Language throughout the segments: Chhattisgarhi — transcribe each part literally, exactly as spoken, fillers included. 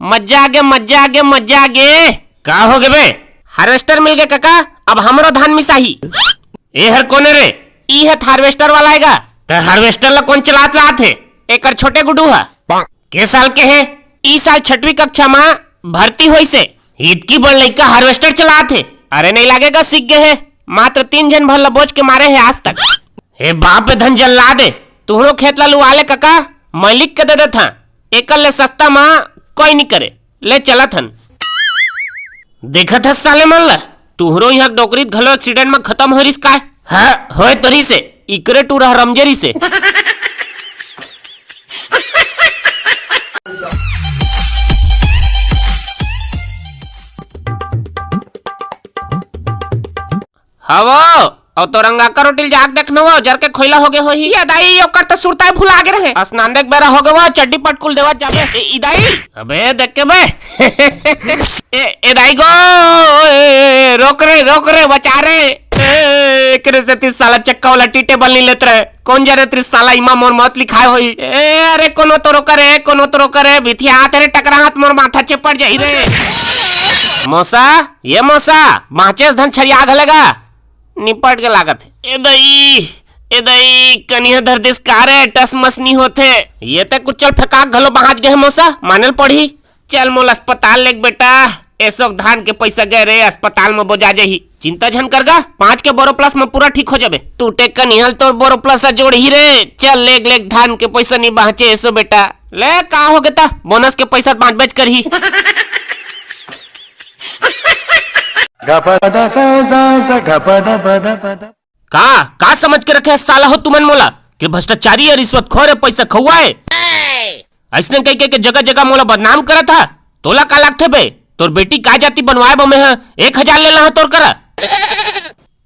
मजा आगे, मजा आगे, मजा आगे। का हो गे बे? हार्वेस्टर मिल गे कका, अब हमरो धान मिसाही। ए हर कोने रे? ई हे हार्वेस्टर वाला आएगा। त हार्वेस्टर ला कोन चलात लात हे? एकर छोटे गुडू हा। के साल के हे? ई साल छठवीं कक्षा मा भर्ती होइस हे। इतकी बड़ लइका हार्वेस्टर चलात हे। अरे नहीं लागेगा, सीख गे हे। मात्र तीन झन भर ला बोझ के मारे हे आज तक। हे बाप, ए धन जल्लाद हे। तुहरो खेत ला लुआ ले कका, मैं लिख के दे देत हां। एकर ले सस्ता मा कोई नहीं करे। ले चलत हन। देखत हस साले मन ला, तुहरो इहां डोकरी घलो एक्सीडेंट मा खतम हो रिस काय? हां, होय तो रिस हे, इकरे टूरा हरमजे रिस हे। हवो, अउ तोर अंगाकर रोटी ल जाके देखना वो, जर के खोइला होगे होही। ए दाई, ओकर त सुरताई भुला गे रहे। स्नान देख बेरा होगे वो, चड्डी पटकुल देवत जाबे। ए, ई दाई। अबे, देख के बे। ए, ए दाई गो, ए, ए, ए, रोक रे, रोक रे, बचा रे। ए, एकरे सेती साला चक्का वाला टी टेबल नहीं लेत रहे। कोन जरे त्रिसाला इमा मोर मौत लिखाए होई। ए, अरे कोनो तो रोक रे, कोनो तो रोक रे, भिथियात रे, टकराहत मोर माथा चेपट जाही रे। मौसा, ए मौसा, बाँचेस धन छरिया घले गा। निपट के लागत हे। ए दई, ए दई, कनिहा धर देस का रे, टस मस नी होथे। ए ते कुचल फेकाक घलो बाँच गे हे मौसा, माने ल पड़ही। चल मोला अस्पताल लेग बेटा, एसो धान के पइसा गे रे, अस्पताल म बोजा जाही। चिंता झन कर गा, पाँच के बोरो प्लस म पूरा ठीक हो जाबे। टूटे कनिहा ल तोर बोरो प्लस ह जोड़ही रे। चल लेग लेग धान के पइसा नी बाँचे एसो बेटा। ले का होगे त, बोनस के पइसा त बाँचबेच करही। का, का समझ के रखे हस साला हो तुमन मोला? के भ्रष्टाचारी हे, रिश्वतखोर हे, पइसा खउआ हे। अइसने कहि कहि के जगह जगह मोला बदनाम करत हा। तोला का लागथे बे? तोर बेटी का जाति बनवाए बर मेंह एक हजार लेना हा तोर करा?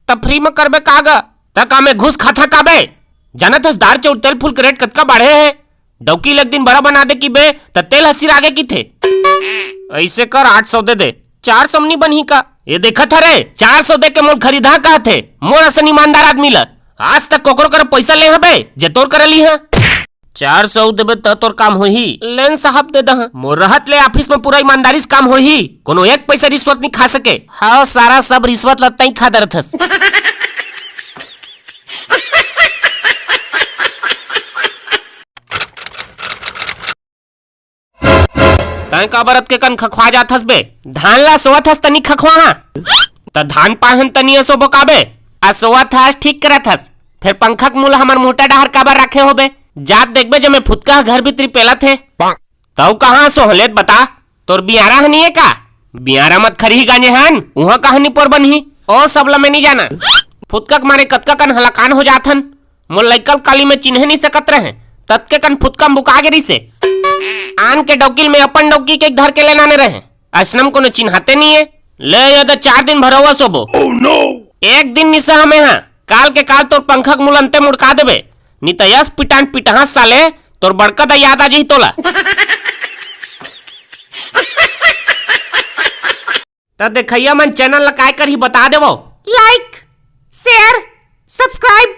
त फ्री म करबे का गा? त का में घूस खाता का बे? जानत हस दार चाउर तेल फूल के रेट कतका बाढ़े हे? डौकी ल एक दिन बरा बना दे किबे, त तेल ह सिरागे किथे। अइसे कर, आठ सौ दे दे। चार सौ म नी बनही का? ए देखत हरे, चार सौ दे के मोला खरीदहा कहत हे। मोर असन ईमानदार आदमी ल आज तक कोकरो करा पइसा ले हबे, जे तोर करा लीहा। चार सौ देबे त तोर काम होही। ले न साहब, दे दहा। मोर रहत ले ऑफिस म पूरा ईमानदारी से काम होही। कोनो एक पइसा रिश्वत नी खा सके। हव, सारा सब रिश्वत ल तैं खा डरथस। तैं काबर अतके कन खखवा जात हस बे? धान ला सोवत हस त नी खखवाहा? त धान पाहन त नी असोबो का बे? असोवत हस, ठीक करत हस। फेर पंखा के मुल हमर मुहटा डहर काबर राखे होबे? जात देखबे जमे फुतका ह घर भीतरी पेलत हे। तउ कहाँ असोहूँ ले त बता, तोर बियारा ह नी हे का? बियारा म त खरही गांजे हन, उहाँ कहाँ निपोर बनही? ओ सब ल मैं नी जाना। फुतका के मारे कतका कन हलाकान हो जात हन। मोर लइका ल काली में चिन्हे नी सकत रहे, ततके कन फुतका म बुका गे रिसे। आन के डौकी ल में अपन डौकी के धर के ले लाने रहे। अइसना म कोनो चिन्हाते नी हे। ले ये दे, चार दिन भर अउ असोबो। एक दिन नी सहा में हा, काल के काल तोर पंखा के मुल अंते मुड़का देबे। नी त अस पिटान पिटहा साले, तोर बड़का दाई याद आ जाही तोला। त देखइया मन, चैनल ल काय करही बता देवो। Like, share, subscribe